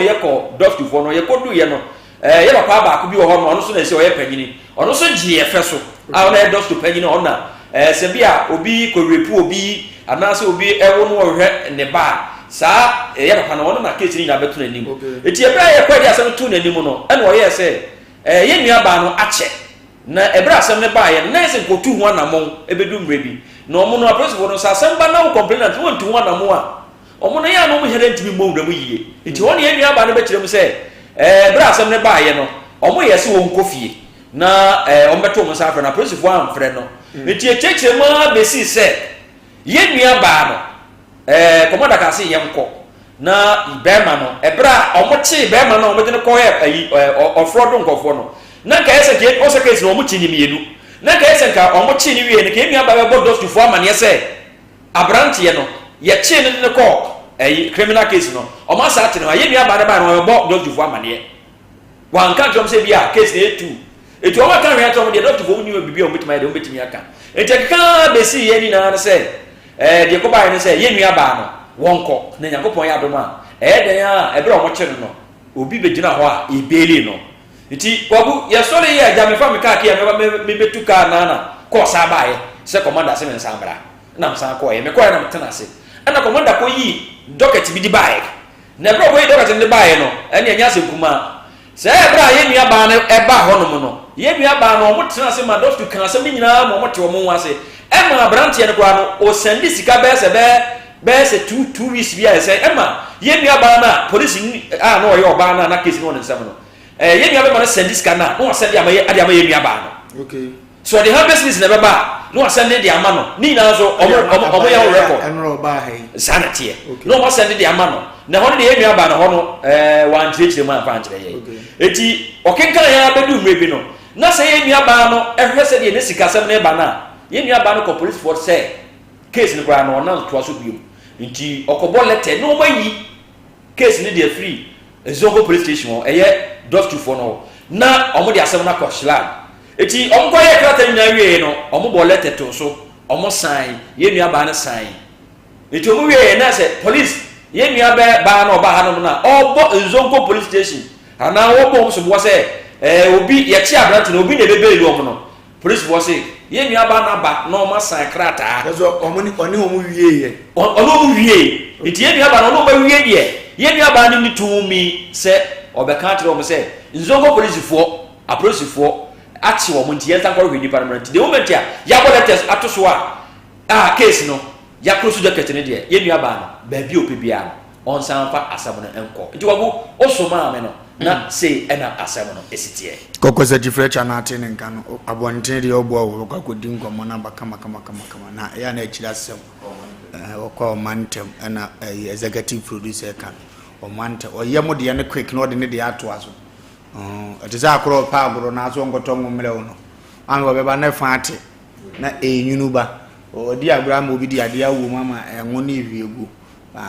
Yɛkɔ dɔktofoɔ no, yɛkɔduiɛ no, ɛɛ yɛ papa baako bi wɔ hɔ no, ɔno nso na ɛsɛ ɔyɛ panyini. Ɔno nso gye yɛ fɛ so a ɔno yɛ dɔkto panyini. Ɔno na sɛ bi a obi kɔrepu obi anaasɛ obi ɛwo no ɔhwɛ ne ba a, saa ɛyɛ papa no, ɔno na case no nyinaa bɛto n'anim. Eti ɛberɛ a yɛkɔ de asɛm no too n'anim no, ɛna ɔyɛɛ sɛ yɛn nua baa no akyɛ. Na ɛberɛ a asɛm no baeɛ no, na ɛyɛ sɛ nkɔtu ho anammɔn ɛbɛdu mmerɛ bi. Na ɔmo no, apolisifoɔ no, sɛ asɛm ba na wo complainant no wantu ho anammɔn a, wɔn no yɛ a na wɔn hɛrɛ ntumi mmɔ nwura mu yie. Nti hɔ na yɛn nuabaa no bɛkyerɛ mu sɛ, ɛɛ, berɛ a asɛm no baeɛ no, wɔyɛɛ sɛ wɔnkɔ fie na ɛɛ, wɔbɛto wɔn nsa afrɛ no. Apolisifoɔ amfrɛ no. Nti yɛkyerɛkyerɛ mu ara bɛsii sɛ yɛn nuabaa no, ɛɛ, kɔmanda kaa sɛ yɛnkɔ. Na bɛrima no, ɛberɛ a wɔkyee bɛrima no a wɔde no kɔyɛɛ ayi, ɛɛ, ɔfrɔdo nkurɔfoɔ no, na nka ɛyɛ sɛ nka ɔsɛ case no wɔkye ne mmienu. Na nka ɛyɛ sɛ nka wɔkyee no wieeɛ no, nka yɛn nuabaa bɛbɔ dɔstofoɔ amaneɛ sɛ, Abranteɛ no, yɛkyee no de no kɔɔ ɛyi criminal case no, wɔn asa ate ne ho a, yɛn nua baa no baeɛ no wɔbɛbɔ dɔktofoɔ amaneɛ. Wɔanka ankyerɛ wɔn sɛ bi a case no yɛ two. Eti wɔn aka hwee ankyerɛ wɔn deɛ, dɔktofoɔ wɔn nni biribi a wɔn bɛtumi ayɛ deɛ wɔn bɛtumi aka. Enti ɛkeka ara bɛsii yɛn nyinaa no sɛ, ɛɛ deɛ ɛkɔbaeɛ no sɛ yɛn nua baa no wɔnkɔ, na Nyankopɔn yɛ adom a, ɛyɛ dɛn ara a ɛberɛ a wɔkye no no, obi bɛgyina hɔ a yɛbeeli no. Nti Kwaku, yɛsɔre yɛ agya mefa me kaa key a mɛba mebɛtu kaa no ara na kɔɔ saa baeɛ sɛ commander se mensan mmra. Ɛna mesan kɔeɛ. Mekɔeɛ na metena ase. Ɛna commander kɔyii docket bi de baeɛ. Na ɛberɛ a ɔkɔyii docket no de baeɛ no, ɛnneɛ ɛnyɛ asɛm kumaa. Sɛ ɛberɛ a yɛn nuabaa no baa hɔnom no, yɛn nuabaa no, wɔtenaa ase ma doctor kaa asɛm no nyinaa ma wɔte wɔn ho ase. Ɛma aberanteɛ no koraa no, ɔsɛnde sika bɛyɛ sɛ bɛyɛ bɛyɛ sɛ 2 2 weeks bi a ɛsɛ ɛma yɛn nuabaa no a polisi a na ɔyɛ ɔbaa no a na case no wɔ ne nsam no, yɛn nua bɛma no sɛnde sika no a na wasɛnde ama yɛ ade ama yɛn nuabaa no. So ɔde 100 cedis na ɛbɛba a, na wasɛnde de ama no. Ne nyinaa nso ɔmo yɛ ho record. Saa na teɛ. Na ɔmo asɛnde de ama no. Na hɔ no deɛ, yɛn nua baa no hɔ no, wankyerɛkyerɛ mu amfa ankyerɛ yɛn. Eti ɔkenkan yɛn abɛdu mmerɛ bi no, na sɛ yɛn nua baa no ɛhwɛ sɛdeɛ ne sikasɛm no ba no a, yɛn nua baa no kɔ polisifoɔ sɛ case no koraa no ɔnan toa so bio. Nti ɔkɔbɔ letter na ɔmo ayi case no de afiri Zongo Police Station hɔ, ɛyɛ dɔktofoɔ no hɔ, na ɔmo de asɛm no akɔ Schlag. Eti ɔmo kɔ yɛ krataa nyinaa wie no, ɔmo bɔ letter to so, ɔmo sign, yɛn nua baa no sign. Eti ɔmo wie yɛ na sɛ police yɛn nua bɛ baa na ɔba hanom na ɔbɔ Nzonko Police Station anaa wɔbɔ wɔn soboɔ sɛ obi yɛkye aberante na obi na ɛbɛbɛɛli wɔn no, polisifoɔ se yɛn nua baa n'aba na ɔmo asan krataa. Ɛsɛ ɔmo ne ɔne ɔmo wie yɛ. Ɔne ɔmo wie. Nti yɛn nua baa no, ɔne ɔmo awie deɛ, yɛn nua baa no ni tumi sɛ ɔbɛka akyerɛ wɔn sɛ Nzonko polisifoɔ, apolisifoɔ akye wɔn, nti yɛn nsa nkɔhwehwɛ nipa no mmerɛ. Nti the moment a yɛabɔ letters ato so a case no yɛakoro so jacket no deɛ, yɛn nua baa no, baabi a ɔpɛ biara no, ɔnsan fa asɛm no nkɔ. Nti Kwaku, wosomaa me no na sei ɛna asɛm no esi teɛ. Kɔkɔ sɛ Tifrɛ kya no ate ne nka no abɔnten deɛ ɔboa wɔ bɛkɔ akɔdi nkɔmmɔ no aba kama kama kama kama na ɛyɛ a na akyiri asɛm wɔkɔ ɔma ntɛm ɛna ɛyɛ executive producer ka no ɔma ntɛm ɔyɛ mo deɛ no quick na ɔde ne deɛ atoa so. Ɛte sɛ akorɔ ɔpɛ agorɔ na so ɔnkɔtɔ ngo mmerɛ wo no ame wɔbɛba na ɛfa ate na ɛnwunu ba ɔdi agorɔ ama obi de adeɛ awɔ mu ama ɛngo ne ehwie gu.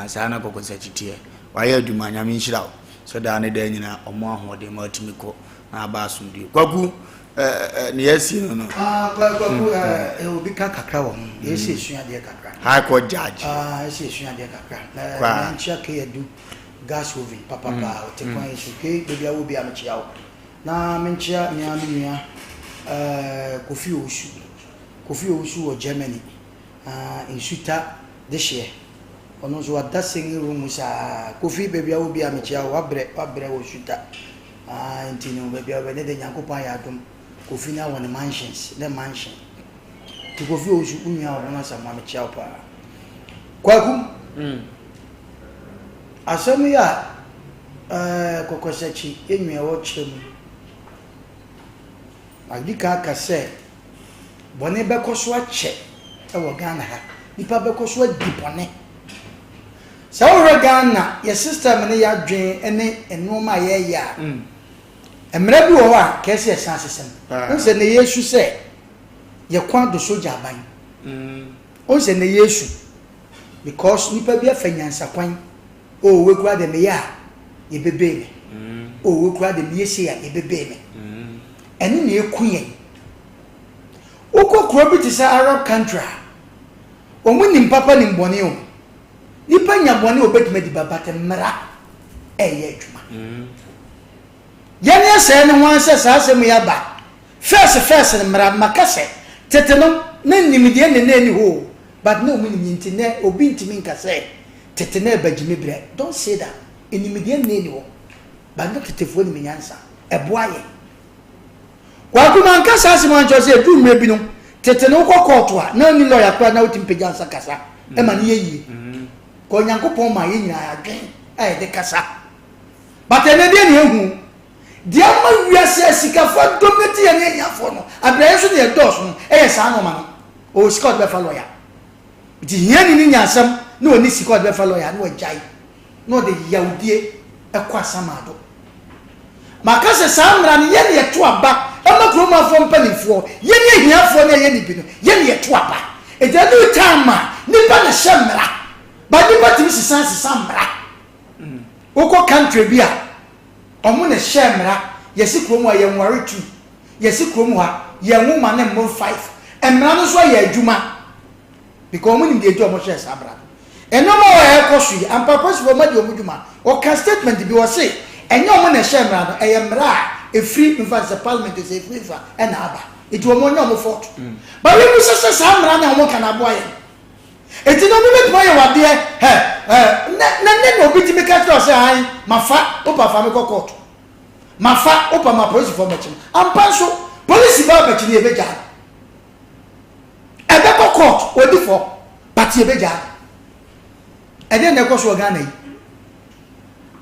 Saa na kɔkɔ sɛ kyiteɛ wayɛ adwuma. Nyame nhyira wo sɛ daa ne daa nyinaa ɔmo ahoɔden ma atumi kɔ na aba asomdue. Kwaku, ne yɛasi no. Kwaku, obi ka kakra wɔ ho, yɛsɛ esua adeɛ kakra. High Court judge. Yɛsɛ esua adeɛ kakra na nkyia ke adu gas oven papapa ɔte kwan yi so ke baabi a wɔ bi a mekyia wo, na menkyia mea me nua Kofi Owusu. Kofi Owusu wɔ Germany, Nsuta dehyeɛ. Ɔno nso wada singing room mu saa. Kofi, baabi a wɔ bi a mekyia wo, wabrɛ wabrɛ wɔ Nsuta. Nti no baabi a wɔ ne de, Nyankopɔn ayɛ adom. Kofi no awɔ ne mansions, ne mansion. Nti Kofi Owusu, wo nua ɔbɛn Asamoah, mekyia wo paa. Kwaku, asɛm yi a Kɔkɔsakyi yɛn nua wɔ kyerɛ mu. Madi kan aka sɛ bɔne bɛkɔ so akyɛ wɔ Ghana ha. Nipa bɛkɔ so adi bɔne. Sɛ wohwɛ Ghana, yɛ system ne yɛadwen ne nneɛma a yɛyɛ a, mmerɛ bi wɔ hɔ a kɛɛ sɛ yɛsan sesɛm. Wohu sɛ nnɛ yɛsu sɛ yɛko ado sogya aban. Wohu sɛ nnɛ yɛsu because nipa bi afa nyansakwan. Oh, wei koraa deɛ meyɛ a yɛbɛbee me. Oh, wei koraa deɛ meyɛ sei a yɛbɛbee me. Ɛno na ɛku yɛn. Wokɔ kuro bi te sɛ Arab country a, wɔn nim papa nim bɔne o. Nipa nya bɔne a obɛtumi adi ba, but mmara. ɛreyɛ adwuma. Yɛn ɛsɛe ne ho ara sɛ saa asɛm yi aba. First first no mmara no maka sɛ tete no na nimdeɛ ne na ɛni hɔ o but na ɔmo nim nti nɛ obi ntumi nka sɛ tete na ɛba gyimi brɛ don't say that nimdeɛ nna ɛni hɔ but na tetefoɔ nim nyansa ɛboa yɛn. Kwaku manka saa asɛm ankyerɛ sɛ ɛduru mmerɛ bi no tete no wokɔ kɔɔto a na wonni lɔya koraa na wotumi pagya nsa kasa ma no yɛ yie. Kɔ Onyankopɔn maa yɛn nyinaa adwen a yɛde kasa. But ɛnɛ deɛ na yɛhu deɛ ama wiase asikafoɔ adominate yɛn ne ahiafoɔ no abrɛ yɛn nso deɛ ɛdɔɔso no ɛyɛ saa nnoɔma no. Ɔwɔ sika ɔde bɛfa lɔya. Nti hiani no nya asɛm na ɔnni sika ɔde bɛfa lɔya na wagyae na ɔde yawdie kɔ asamado. Maka sɛ saa mmara no yɛn na yɛto aba ma kurom afoɔ mpanimfoɔ, yɛn ne ahiafoɔ no a yɛnni bi no, yɛn na yɛto aba. Nti ɛduru time a nnipa na ɛhyɛ mmara, but nnipa tumi sesa sesa mmara. Wokɔ country bi a, wɔn na ɛhyɛ mmara, yɛsi kurom ha yɛnware two, yɛsi kurom ha yɛnwo ma no mmoro five. Mmara no nso ayɛ adwuma because wɔn nim deɛ nti a wɔhyɛɛ saa mmara no. Nnoɔma a ɛrekɔ so yi, ampa apolisifoɔ wɔn adi wɔn dwuma. Wɔka statement bi, wɔse ɛnyɛ wɔn na ɛhyɛɛ mmara no, ɛyɛ mmara a ɛfiri mfa no sɛ parliament o, sɛ ɛfiri mfa ɛna aba. Nti wɔn nyɛ wɔn fault. But yɛmmisa sɛ saa mmara no a wɔka no aboa yɛn? Nti na obi bɛtumi ayɛ wo adeɛ, hɛ, hɛ, nɛ, nɛ, nɛ na obi tumi ka kyerɛ wo sɛ ae, mafa, wopa fa me kɔ court. Mafa, wopa ma apolisifoɔ mmɛkye me. Ampa nso, polisi ba abɛkye no yɛbɛgyaa no. Ɛbɛkɔ court, ɔdi fɔ, but yɛbɛgyaa no. Ɛdeɛn na ɛkɔ so wɔ Ghana yi?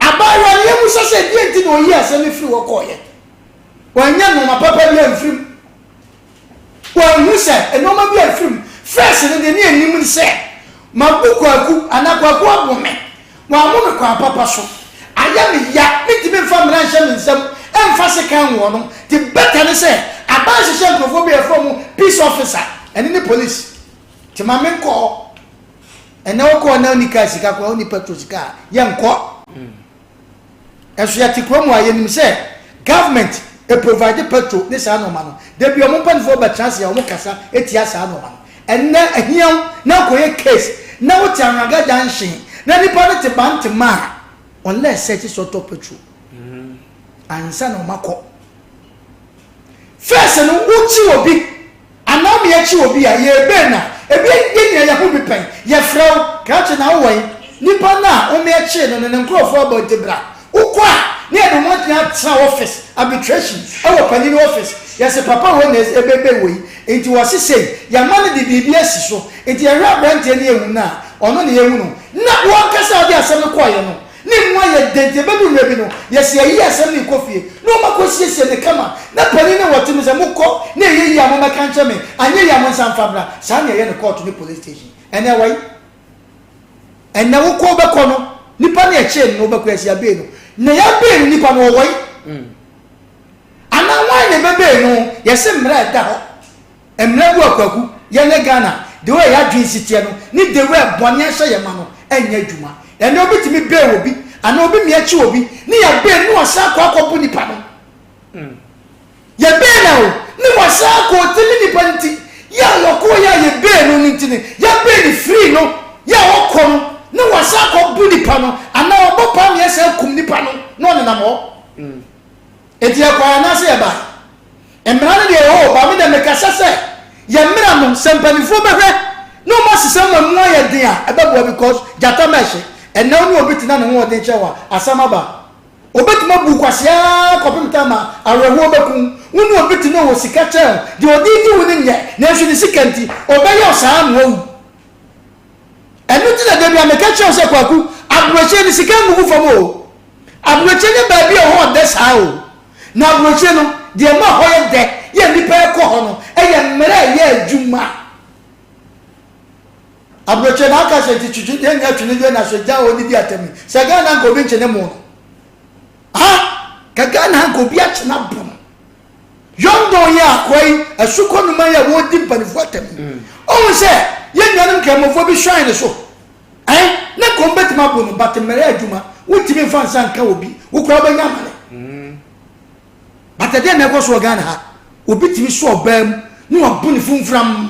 Abaayewa no yɛmmisa sɛ deɛn nti na ɔyii asɛm no firi hɔ kɔeɛ? Wannya nnoɔma papa bi amfiri mu. Wanhu sɛ nnoɔma bi amfiri mu. First no deɛ ne yɛnim ne sɛ mabu Kwaku anaa Kwaku abo me. Wammo me kwan papa so. Ayɛ me ya, mentumi mfa mmara nhyɛ me nsam mfa sekan nwɔ no. Nti better ne sɛ aban hyehyɛ nkurɔfoɔ bi a yɛfrɛ wɔn peace officer, ɛno ne police. Nti ma menkɔ hɔ. Ɛnɛ wokɔ hɔ na wonni car sika koraa, wonni petrol sika a, yɛnkɔ. Ɛnso yɛte kurom a yɛnim sɛ government provide petrol ne saa nnoɔma no. Da bi wɔn mpanimfoɔ bɛtena ase a wɔn kasa tia saa nnoɔma no. Ɛnnɛ ahia wo na wokɔyɛ case na wote Anwraga junction na nipa no te Bantama a, unless sɛ ɛte sɛ ɔtɔ petrol ansa na wɔakɔ. First no wokyi obi Anaa me akyi obi a, yɛrebɛn no a, ebi yɛn nyinaa yɛho bi pɛn. Yɛfrɛ wo, krakye na wowɔ he? Nipa no a wo me kyee no no ne nkorɔfoɔ abɔ nti bra. Wokɔ a, na yɛde wɔn atumi atena office, arbitration, wɔ panin no office. Yɛse papa wei na ɛbɛbɛn wei, nti wɔse sei, yɛama no de biribi asi so, nti yɛhwɛ aberanteɛ no yɛhu no a, ɔno na yɛhu no. Na wo ankasa a wode asɛm no kɔeɛ no, Ne mu ayɛ den nti ɛbɛdu mmerɛ bi no yɛse yɛyi asɛm no rekɔ fie na wɔn akɔsiesie no kama na panin no wɔ te no sɛ mokɔ na ɛyɛ yie a mommɛka nkyerɛ me anyɛ yie a monsan mfa mmra saa na yɛyɛ no kɔɔto ne police station ɛnɛ ɛwɔ he ɛnɛ wokɔ wobɛkɔ no nipa no yɛkyee no no wobɛkɔ yɛse yɛabee no na yɛabee no nipa no ɔwɔ he anaa hwan na ɛbɛbee no yɛse mmara ɛda hɔ Mmra bu akwaku, yɛn ne Ghana, the way yɛadwen si teɛ no ne the way bɔne ahyɛ yɛn ma no ɛnyɛ adwuma. Ɛnɛ obi tumi bail obi anaa obi mia kyi obi ne yɛ bail ne wasan akɔ akɔ bo nipa no. Yɛ bail na o ne wasan akɔ ɔtimi nipa no ti yɛ a wɔkɔ yɛ a yɛ bail no no nti no yɛ bail no free no yɛ a ɔkɔ no ne wasan akɔ bo nipa no anaa ɔbɔ paa mia san kum nipa no na ɔnenam hɔ. Enti yɛkɔe anaasɛ yɛbae? Mmara no deɛ ɛwɔ hɔ, but me deɛ mekasa sɛ yɛn mmara no sɛ mpanimfoɔ bɛhwɛ na wɔn asesa ma mu ayɛ den a ɛbɛboa because gyata ma ɛhye. Ɛnnɛ wo ne obi te na ne ho ɔden kyɛn wo a, asɛm aba. Obɛtumi abu wo kwasea ara kɔpem time a awerɛhoɔ bɛku wo. Wo ne obi te na ɔwɔ sika kyɛn wo, deɛ ɔde redi wo no nyɛ, nanso ne sika nti ɔbɛyɛ wo saa ama woawu. Ɛno nti na da bi a meka kyerɛ wo sɛ Kwaku, aburokyire no sika ngugu fam o. Aburokyire nyɛ baabi a ɛhɔ ɔdɛ saa o. Na aburokyire no, deɛ ɛma hɔ yɛ dɛ yɛ nnipa ɛkɔ hɔ no, ɛyɛ mmerɛ a ɛyɛ adwuma. Aburokyire na aka sɛ nti twitwi yɛn nyɛ twene dwe na so gya ɔdidi atam yi. Sɛ Ghana nka obi nkye ne mo no. Ha! Ka Ghana nka obi akye na bo no. Yɔndɔn yi akoa yi, asukɔ noma yi a wɔredi mpanimfoɔ atam yi, ɔhu sɛ yɛn nuanom nkramofoɔ bi suan ne so. Ɛn, na kɔm bɛtumi abo no, but mmerɛ adwuma, wontumi mfa nsa nka obi, wo koraa wobɛnya amane. But ɛdeɛn na ɛkɔ so wɔ Ghana ha? Obi tumi sɔ ɔbaa mu na wabo ne fomfram.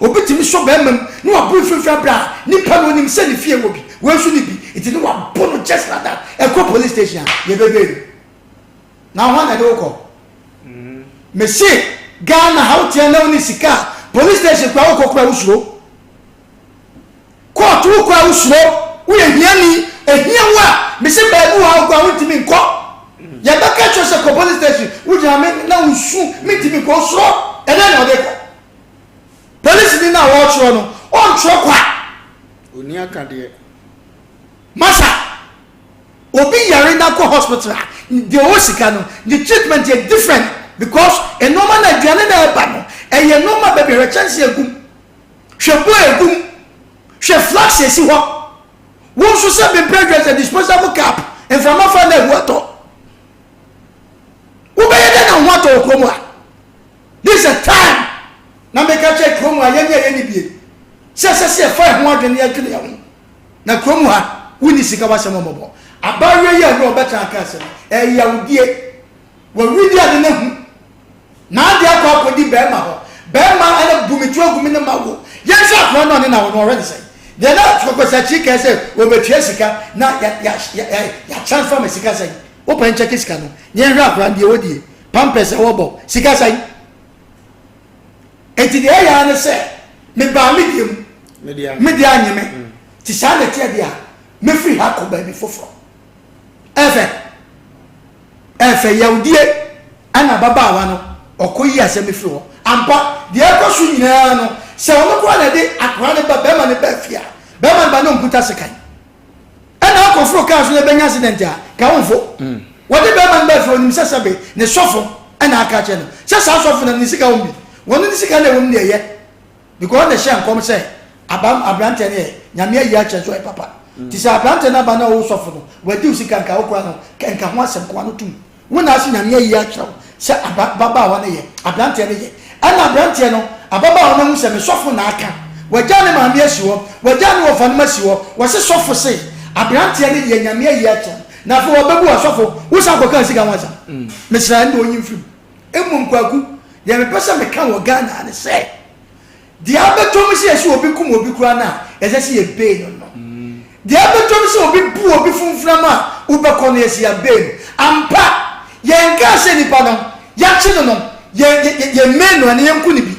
Obi tumi sɔ barima mu na wabo ne fomfram berɛ a nipa no onim sɛ ne fie wɔ bi. Wei nso ni bi. Nti ne wabɔ no just like that. Ɛkɔ police station a, yɛbɛbɛ no. Na hwan na ɛde wo kɔ? Mese Ghana ha woteɛ na wonni sika a, police station koraa wokɔ koraa wosuro. Court wokɔ a wosuro. Woyɛ hiani, ehia wo a, mese baabi wɔ ha wokɔ a wontumi nkɔ. Yɛbɛka kyerɛ sɛ kɔ police station, wogyina me na wosu, mentumi nkɔ, wosuro. Ɛdɛn na ɔde kɔ? Polisini no a wɔretwerɛ no, ɔntwerɛ kwa. Onni akadeɛ. Masa, obi yare na kɔ hospital a, deɛ ɔwɔ sika no, ne treatment yɛ different because nnoɔma no, aduane no a ɛba no, ɛyɛ nnoɔma baabi hwɛ kyɛnse a ɛgu mu, hwɛ bowl a ɛgu mu, hwɛ flask a ɛsi hɔ. Wo nso sɛ mempɛ aduane sɛ disposable cup, mframa fa na ahu atɔ. Wobɛyɛ dɛn na wo ho atɔ wɔ kurom ha? This is a time na meka kyerɛ kurom ha yɛn a yɛnni bie sɛ ɛsɛ sɛ yɛfa yɛn ho adwene na yɛdwene yɛn ho. Na kurom ha wonni sika w'asɛm ɔmmɔbɔ. Abaayewa yi a ɛno ɔbɛtena aka asɛm yi, ɛyɛ yawdie. Wawidi ade no ahu. N'ade akɔ akɔdi bɛrima hɔ. Bɛrima ɛna bu me tu agu me ne ma wo. Yɛnhwɛ akora no a ɔne no awo no ɔhwɛ ne sɛn. Deɛ na Kwasi kae sɛ wɔbɛtua sika na ya ya ya ya transfer ma sika sɛn. Wopɛ nkyɛke sika no na yɛnhwɛ akora no deɛ ɔdie. Pampers a wɔbɔ, sika sɛn? Enti deɛ ɛyɛ ara ne sɛ mebaa me deɛ mu, me deɛ anye me. Nti saa na ɛteɛ deɛ a, mɛfiri ha akɔ baabi foforɔ. Ɛfɛ, ɛfɛ yawdie ɛna ababaawa no ɔkɔyi asɛm no firi hɔ. Ampa, deɛ ɛkɔ so nyinaa no, sɛ ɔno koraa na ɛde akwadaa no ba, bɛrima no ba fie a, bɛrima no ba na ɔnkuta sekan. Ɛna akɔforo kaa so na ɛbɛnya accident a, ka womfo. Wɔde bɛrima no baa fie, ɔnim sɛ sɛbe ne sɔfo ɛna aka akyerɛ no sɛ saa sɔfo no ne sika wɔm bi. Wɔno ne sika na ɛwɔ mu deɛ ɛyɛ because ɔna ɛhyɛ nkɔm sɛ abam aberanteɛ no yɛ Nyame ayi akyerɛ sɛ ɔyɛ papa. Nti sɛ aberanteɛ no aba na ɔwo sɔfo no wadi wo sika nka wo koraa no nka ho asɛm koa no tum. Wo na ase Nyame ayi akyerɛ wo sɛ aba babaawa no yɛ, abranteɛ no yɛ. Ɛna abranteɛ no, ababaawa no ahu sɛ me sɔfo na aka. Wagyaa ne maame asi hɔ, wagyaa ne wɔfanom asi hɔ, wɔse sɔfo se abranteɛ no yɛ, Nyame ayi akyerɛ no. Na afei wabebu wa sɔfo, wo san kɔkaa sika ho asɛm. Mesrɛ ɛnde ɔnyi mfiri mu. Mmom Kwaku, deɛ mepɛ sɛ meka wɔ Ghana ha ne sɛ, Deɛ abɛtɔ mu sɛ yɛse obi kum obi koraa no a, ɛsɛ sɛ yɛbei no no. Deɛ abɛtɔ mu sɛ obi bu obi funfunam a, wobɛkɔ no, yɛse yɛabei no. Ampa, yɛnkaa sɛ nipa no, yɛakye no no, yɛ, yɛ, yɛmmei no anaa yɛnku no bi.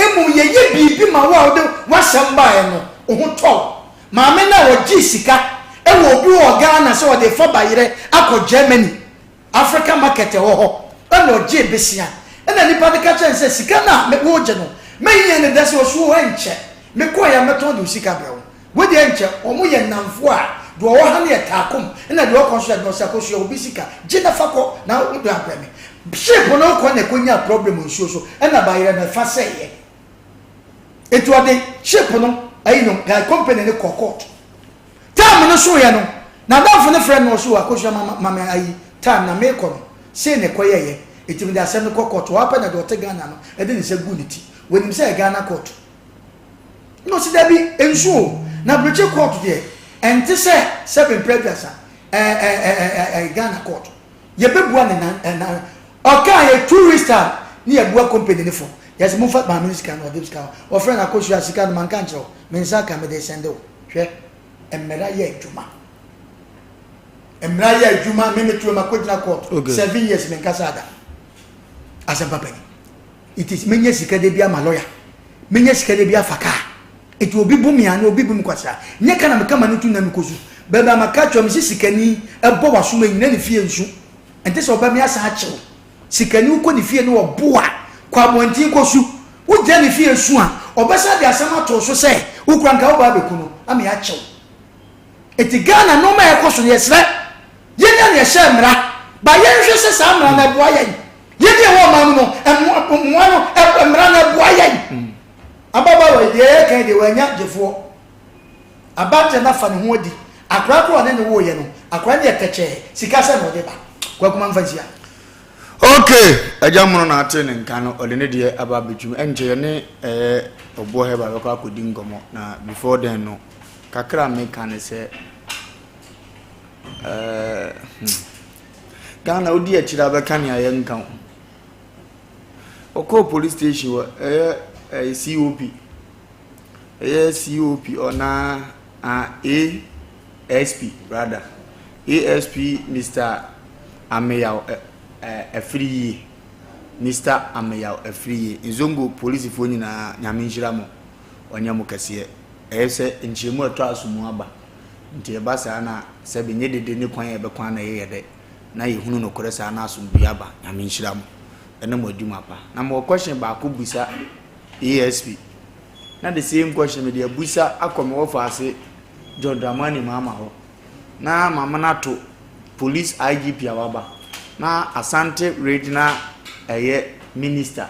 Mmom yɛyɛ biribi ma wo a wode w'asɛm baeɛ no, wo ho tɔ wo. Maame no a ɔgyee sika wɔ obi wɔ Ghana sɛ ɔde refa bayerɛ akɔ Germany, Africa market ɛwɔ hɔ ɛna ɔgyee besia ɛna nipa no ka kyerɛ no sɛ sika no a woregye no mɛnyɛ no da sɛ ɔso o ɛnkyɛ mekɔɛ a mɛtɔn de wo sika brɛ wo wo deɛ ɛnkyɛ ɔmo yɛ nnamfoɔ a deɛ ɔwɔ ha no yɛ taakom ɛna deɛ ɔkɔ nso yɛ deɛ ɔsɛ akɔsua obi sika gye na fa kɔ na wode abrɛ me ship no kɔ na ɛkɔnya problem nsuo so ɛna bayerɛ no ɛfa sɛeɛ eti ɔde ship no ayi no company no kɔ court Time no soeɛ no, n'adamfo no frɛɛ no na ɔse, O Akosua ma ma me ayi time na meekɔ no, sei na ɛkɔyɛeɛ, enti mede asɛm no kɔ court, hɔ ara pɛ na deɛ ɔte Ghana no de ne nsa guu ne ti, wɔnim sɛ ɛyɛ Ghana court. Ɛna ɔse, Dabi, nsu o, na aburokyi court deɛ, ɛnte sɛ sɛbe mprɛ aduasa, ɛɛ ɛɛ ɛɛ ɛɛ Ghana court, yɛbɛbua ne nan ɛɛ nan, ɔkaa yɛ 2 weeks time ne yɛabua company no fɔ, yɛse momfa maame no sika no, ɔde sika, ɔfrɛ no Akosua sika no manka ankyerɛ wo, me nsa aka mede resɛnde wo. Hwɛ, mmara yɛ adwuma. Mmara yɛ adwuma, me metuo ma kɔgyina court. Okay. 7 years menkasa ada. Asɛm papa ni. It is menya sika de bi ama lawyer. Menya sika de bi afa kaa. Eti obi bu me a na obi bu me kwasea. Nyɛ ka na meka ma no tu na mekɔsu. Baabi a maka kyerɛ me sɛ sikani ɛbɔ w'asom anyina ne fie nsu. Ɛnte sɛ ɔbɛ me asan akyew. Sikani wokɔ ne fie na ɔbo a, kɔ abɔnten kɔsu. Wogyina ne fie su a, ɔbɛsan de asɛm ato wo so sɛ wokura nka wobaa bɛku no ama yɛakyɛ wo. Enti Ghana nnoɔma a ɛkɔ so no yɛsrɛ, yɛn a na yɛhyɛ mmara, ba yɛnhwɛ sɛ saa mmara no ɛboa yɛn. Yɛn a yɛwɔ ɔman mu no, mmoa no, mmara no ɛboa yɛn. Ababaawa yi deɛ yɛreka yi deɛ wannya gyefoɔ. Aberanteɛ no afa ne ho adi. Akwadaa korɔ a ɔne no woeɛ no, akwadaa no yɛ tɛkyɛɛ, sika sɛn na ɔde ba? Kwaku ma mfa nsi ha. Ok, Agya Mono na ate ne nka no, ɔde ne deɛ aba abɛtwam. Ɛnkyɛ yɛne ɛyɛ Ɔboɔ Herbal bɛkɔ akɔdi nkɔmmɔ. Na before then no, kakra a meka ne sɛ, ɛɛ, hmm, Ghana wodi akyire a bɛka nea yɛnka ho. Ɔkɔɔ police station wɔ ɛyɛ ɛyɛ COP. Ɛyɛ COP ɔnaa a A. SP rather, ASP Mister Ameyaw Afriyie, Mister Ameyaw Afriyie, Nzongo polisifoɔ nyinaa Nyame nhyira mo, ɔnyɛ mo kɛseɛ. Ɛyɛ sɛ nkyerɛmu a ɛtɔ aso mu aba, nti ɛba saa na sɛbe nyɛ dede ne kwan a yɛbɛkwan na ɛyɛ yɛ dɛ, na yɛhunu nokorɛ saa na asomdwoeɛ aba. Nyame nhyira mo ɛne mo adwuma pa. Na mewɔ question baako bisa ASP, na the same question mede abusa akɔ me wɔfaase John Dramani Mahama hɔ na mamena ato police IGP a waba na Asante regional ɛyɛ minister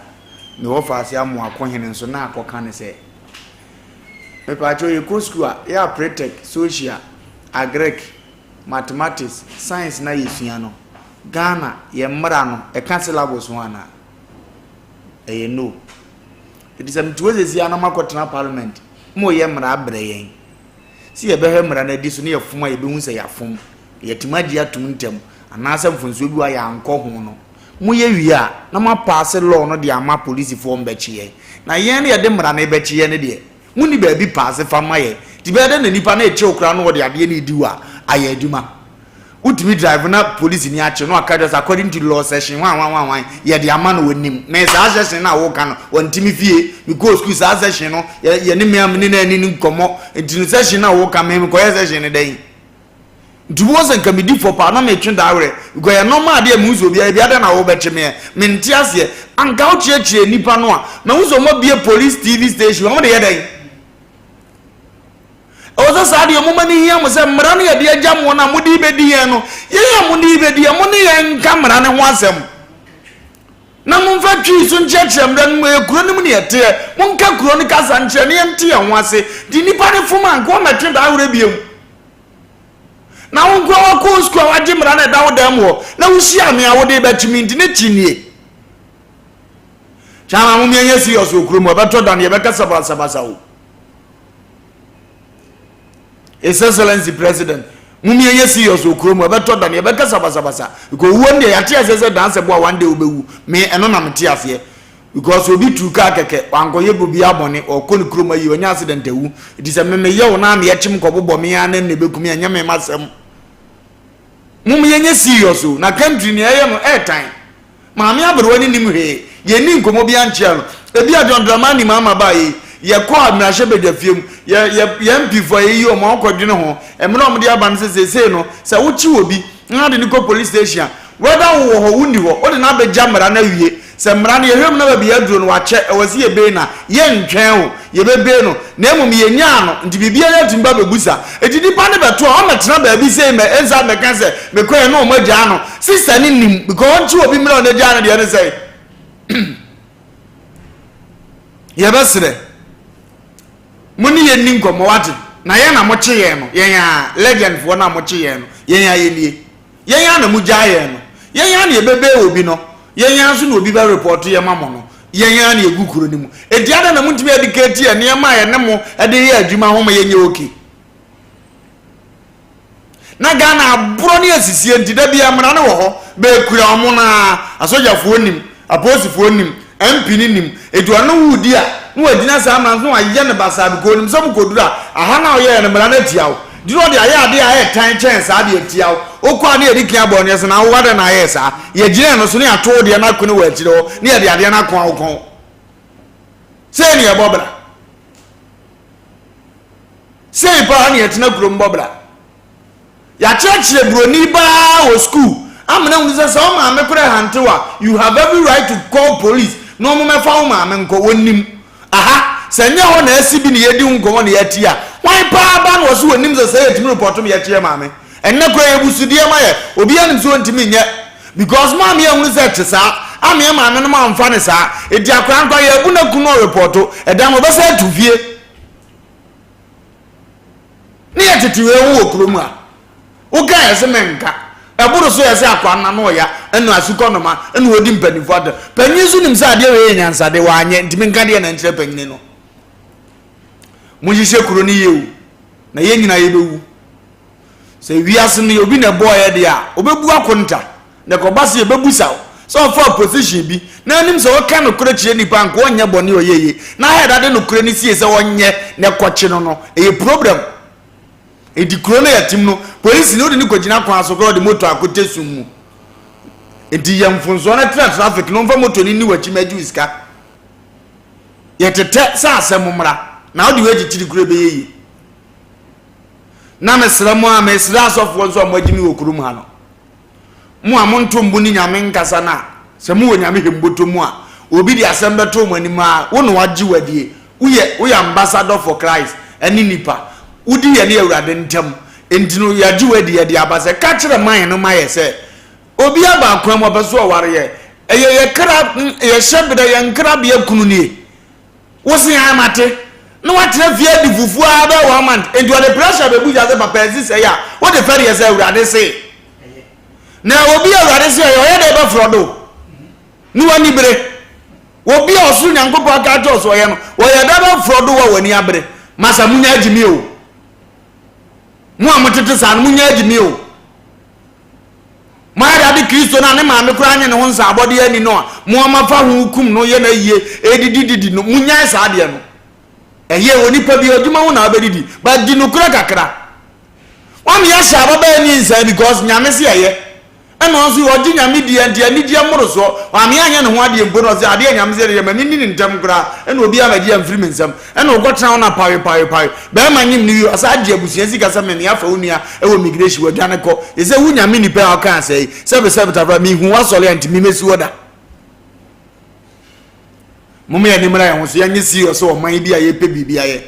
me wɔfaase Amoako hene nso na akɔka ne sɛ mepaakyɛw yɛkɔ school a yɛ a pretec, social, agric, mathematics, science na yɛsua no Ghana yɛ mmara no ɛka syllabus ho anaa? Ɛyɛ no. Enti sɛ mete hɔ seesei ara na makɔtena parliament ma wɔyɛ mmara abrɛ yɛn sɛ yɛbɛhwɛ mmara no adi so na yɛfom a yɛbɛhu sɛ yɛafom, na yɛatumi agye atom ntɛm anaasɛ mfomsoɔ bi wɔ a yɛankɔ ho no, moyɛ wie a na moapaase law no de ama polisifoɔ mbɛkye yɛn. Na yɛn no yɛde mmara no rebɛkye yɛn no deɛ, monni baabi paase fa mma yɛn. Nti bɛyɛ dɛn na nipa no rekye wo koraa na ɔde adeɛ no redi wo a ayɛ adwuma? Wotumi drive na polisi ni akye no aka kyerɛ sɛ according to law section hwan hwan hwan hwan yɛde ama no wɔnim me saa section no a woka no wɔnte me fie mekɔɔ sukuu saa section no yɛ yɛne me a me ne no ani no nkɔmmɔ nti no section no a woka me mekɔyɛ section no dɛn nti wobɛhu sɛ nka medi fɔ paa na metwe daa werɛ because ɛyɛ normal adeɛ a mehu sɛ obiara bi adɛn na wobɛkye meɛ mente aseɛ anka wokyerɛkyerɛ nnipa no a mahu sɛ wɔabie police tv station wɔn de yɛ dɛn Ɛwɔ sɛ saa deɛ moma no hia mo sɛ mmara no yɛde agya mo no a mode rebɛdi yɛn no, yɛn a mode rebɛdi yɛn, mo ne yɛn nka mmara no ho asɛm. Na momfa twi so nkyerɛkyerɛ mmara no mu, ɛyɛ kuro no mu ne yɛteɛ. Monka kuro no kasa nkyerɛ ne yɛnte yɛn ho ase. Nti nnipa no fom a, nka wɔmmɛtwe daa werɛ biom. Na wo nkoa wakɔ sukuu a wagye mmara no ɛda wo dan mu hɔ, na wohyia me a wode rebɛkye me nti ne kyi nie. Kyama mom yɛnyɛ serious wɔ kurom, ɛbɛtɔ da no yɛbɛkasa basabasa o. His Excellency President, mum yɛnyɛ serious wɔ kurom, ɛbɛtɔ da no yɛbɛkasa basabasa. Because owuo no deɛ yɛate aseɛ sɛ danse boa one day wobɛwu. Me ɛno na mete aseɛ. Because obi tu kaa kɛkɛ, wankɔyɛ obi abɔne, ɔkɔ ne kurom ayi, ɔnyɛ accident awu. Nti sɛ me meyɛ wo na meyɛ kyem kɔbobɔ me ara na ɛna ɛbɛku me, ɛnyɛ me masɛm. Mum yɛnyɛ serious o, na country nea ɛyɛ no ɛɛtan. Maame aberewa no nnim hwee. Yɛnnii nkɔmmɔ biara nkyerɛɛ no. Ebia John Dramani Mahama baeɛ yi, yɛkɔɔ mmarahyɛbadwafie mu, yɛ, yɛ, yɛn MP foɔ a yɛyi wɔn a wɔkɔdwene ho. Mmara a wɔde aba no sɛ seesei no, sɛ wokye obi na wode no kɔ police station a, whether wowɔ hɔ, wonni hɔ, wode no abɛgya mmara no awie. Sɛ mmara no, yɛhwɛ mu na baabi a aduro no, wakyɛ, ɛwɔ sɛ yɛbei no a, yɛntwɛn o, yɛbɛbei no. Na mmom yɛnyaa no, nti biribiara atumi ba bɛbusa. Nti nipa no bɛto a, ɔmmɛtena baabi sei mɛ, ɛnsa mmɛka sɛ, mekɔɛ na wɔn agyaa no. Sister no nim, because ɔnkye obi mmerɛ a ɔno agyaa no deɛ ne sɛn. Yɛbɛsrɛ, mo ne yɛn nni nkɔmmɔ, wate? Na yɛn na mokye yɛn no, yɛn a, legend foɔ no a mokye yɛn no, yɛn a yɛnie. Yɛn ara na mogyaa yɛn no, yɛn ara na yɛbɛbɛɛ obi no, yɛn ara nso na obi bɛ report yɛn ma mo no, yɛn ara na yɛgu kuro no mu. Enti adɛn na montumi educate yɛn nneɛma a yɛne mo de yɛ adwuma ho ma yɛnyɛ okay? Na Ghana aborɔ ne asisie nti da biara mmara no wɔ hɔ, bɛkura wɔn no ara, asogyafoɔ nim, apolisifoɔ nim, MP no nim, enti ɔne wo redi a, na wagyina saa mmara no so na wayɛ no basaa because onim sɛ mokɔduru a, aha no a woyɛeɛ no mmara no atia wo. Nti na ɔde ayɛ adeɛ a ɛyɛ tan kyɛn saa de atia wo. Wokɔ a na yɛdi kan abɔ wo no, yɛse na wo adɛn na ayɛɛ saa? Yɛgyina ɛno so na yɛato wo deɛ no akone wɔ akyire hɔ na yɛde adeɛ no akoa wo kɔn. Sei ne yɛbɔ bra. Sei paa ne yɛtena kurom bɔ bra. Yɛakyerɛkyerɛ buroni baa wɔ school amena hunu sɛ sɛ wo maame koraa hantew a you have every right to call police na wɔn mɛfa wo maame nkɔ. Wɔnim. Aha, sɛ ɛnyɛ hɔ na asi bi na yɛredi ho nkɔmmɔ na yɛate a, hwan paa ba na ɔse ɔnim sɛ sɛ yɛtumi repɔto ma yɛkye yɛ maame? Ɛnnɛ koraa yɛbusudeɛ ma yɛ, obiara nim sɛ ɔntumi nyɛ because maame ahunu sɛ ɛte saa, ama yɛ maame nom amfa no saa, enti akwadaa no koraa yɛabu no aku no ɔrepɔto, ɛda no ɔbɛsan atu fie. Ne yɛ tete wei ho wɔ kurom a woka yɛ se menka ɛboro so yɛ sɛ akoa no ano ɔya ɛna asukɔ noma ɛna ɔdi mpanimfoɔ atɛm panyin nso nim sɛ adeɛ wei yɛ nyansade wanyɛ nti menka deɛ na nkyerɛ panyini no monhyehyɛ kuro no yie o na yɛn nyinaa yɛbɛwu Sɛ wiase no yɛ obi na ɛbɔɔ yɛ deɛ a, ɔbɛbu akonta. Na ɛkɔba sɛ yɛbɛbusa wo sɛ ɔfaa position bi na anim sɛ ɔka nokorɛ kyerɛ nnipa anka ɔnyɛ bɔne a ɔyɛ yie na head ade nokorɛ no sie sɛ ɔnyɛ na ɛkɔkye no no, ɛyɛ problem. Enti kuro no yɛtem no, polisi no wode no kɔgyina kwan so koraa ɔde moto akɔtɛ sum mu. Enti yɛ mfonsoɔ na tra traffic no mfa moto no nni w'akyi ma agye wo sika. Yɛtetɛ sɛ asɛm mmra na wode wei kyekyere kuro ɛbɛyɛ yie. Na mesrɛ mo a mesrɛ asɔfoɔ nso a moagye me wɔ kurom ha no. Mo a monto mbo ne Nyame nkasa no a, sɛ mowɔ Nyame hɛmbɔtɔ mu a, obi de asɛm bɛto mo anim a, wo na wagye wo adie. Woyɛ, woyɛ ambassador for Christ ɛne nnipa. Wodi yɛne Awurade ntam. Enti no, yɛagye wo adi, yɛde aba sɛ, ka kyerɛ man no ma yɛ sɛ, obi aba akwan mu, ɔpɛ so ɔware yɛ. Ɛyɛ yɛ kra, yɛ hyɛberɛ, yɛn nkrabea kunu nie. Wo se ae mate. Na watena fie adi fufuo ara bɛyɛ one month. Enti ɔde pressure bɛbu gya sɛ papa asi sɛe a wode fɛreɛ sɛ Awurade se. Na obi a Awurade se ɔyɛ ɔyɛ dɛ bɛforɔ do ne w'ani bere. Obi a ɔsoro Nyankopɔn aka akyerɛ wo sɛ ɔyɛ no ɔyɛ dɛ bɛforɔ do wa w'ani abere. Masa munya agyimi o. Mo a motete saa no munya agyimi o. Moayɛ dɛ ade Kristo no a ne maame koraa nye ne ho nsaabɔdeɛ anni no a mo ama fa ho kum no yɛ no ayie ɛdidi didi no monyae saa adeɛ no ɛyɛ onipa bi adwuma ho na wobɛdidi but di nokorɛ kakra wame ahyɛ ababaa nyinsɛn because nyame se ɛyɛ ɛna ɔnso ɔgye nyame diɛ nti anigyeɛ mmorosoɔ wame anyɛ ne ho adeɛ mpo na ɔse adeɛ nyame se ɛdeɛ ma menni ne ntɛm koraa ɛna obiara magye amfiri me nsam Ɛna ɔkɔ tena hɔ na pawe pawe pawe bɛɛma nyim no wie ɔsan agye abusua sika sɛ meme afa wo nua ɛwɔ migration wadwane kɔ ɛsɛ wo nyame nipa a ɔka asɛe sɛbe sɛbe tafra mehu wasɔre a ntimi mɛsi hɔ da moma yɛne mmra yɛn ho so yɛnyɛ serious sɛ ɔman bi a yɛpɛ biribi ayɛ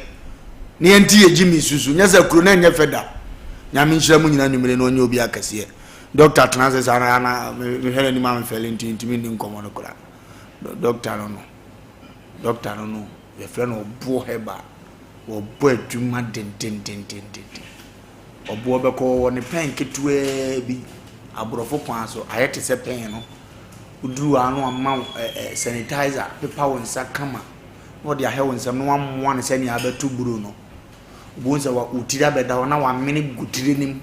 na yɛnte yɛ gye me susu nyɛ sɛ kuro no ɛnyɛ fɛ da nyame nhyira mu nyina nwumere na ɔnyɛ obi akɛseɛ dɔkta tena ase saa na na mehwɛ n'anim a mefɛle nti ntimi nni nkɔmmɔ no koraa dɔkta no no dɔkta no no Yɛfrɛ no ɔboɔ herbal. Wɔbɔ adwuma dendendendenden. Ɔboɔ bɛkɔ wɔwɔ ne pɛn ketewaa bi aborɔfo kwan so ayɛ te sɛ pɛn no. Woduru hɔ a na wɔama wo ɛ ɛ sanitizer pepa wo nsa kama na wɔde ahɛ wo nsam na wɔamoa no sɛnea abɛto buro no. Wobɛhu sɛ wo tiri abɛda hɔ na wamene gu tiri no mu.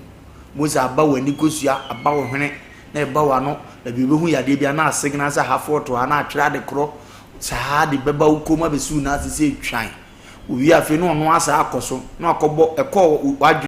Wobɛhu sɛ aba w'ani kosua, aba wo hwene na ɛba w'ano. Baabi wobɛhu yadeɛ bi a na asegena sɛ ha fɔɔto ha na atwerɛ ade korɔ. Saa ara de bɛba wo kɔn mu abɛsi wo nan ase sɛ twan. Owie afei na ɔno asa akɔ so na wakɔbɔ ɛkɔ w'adwene.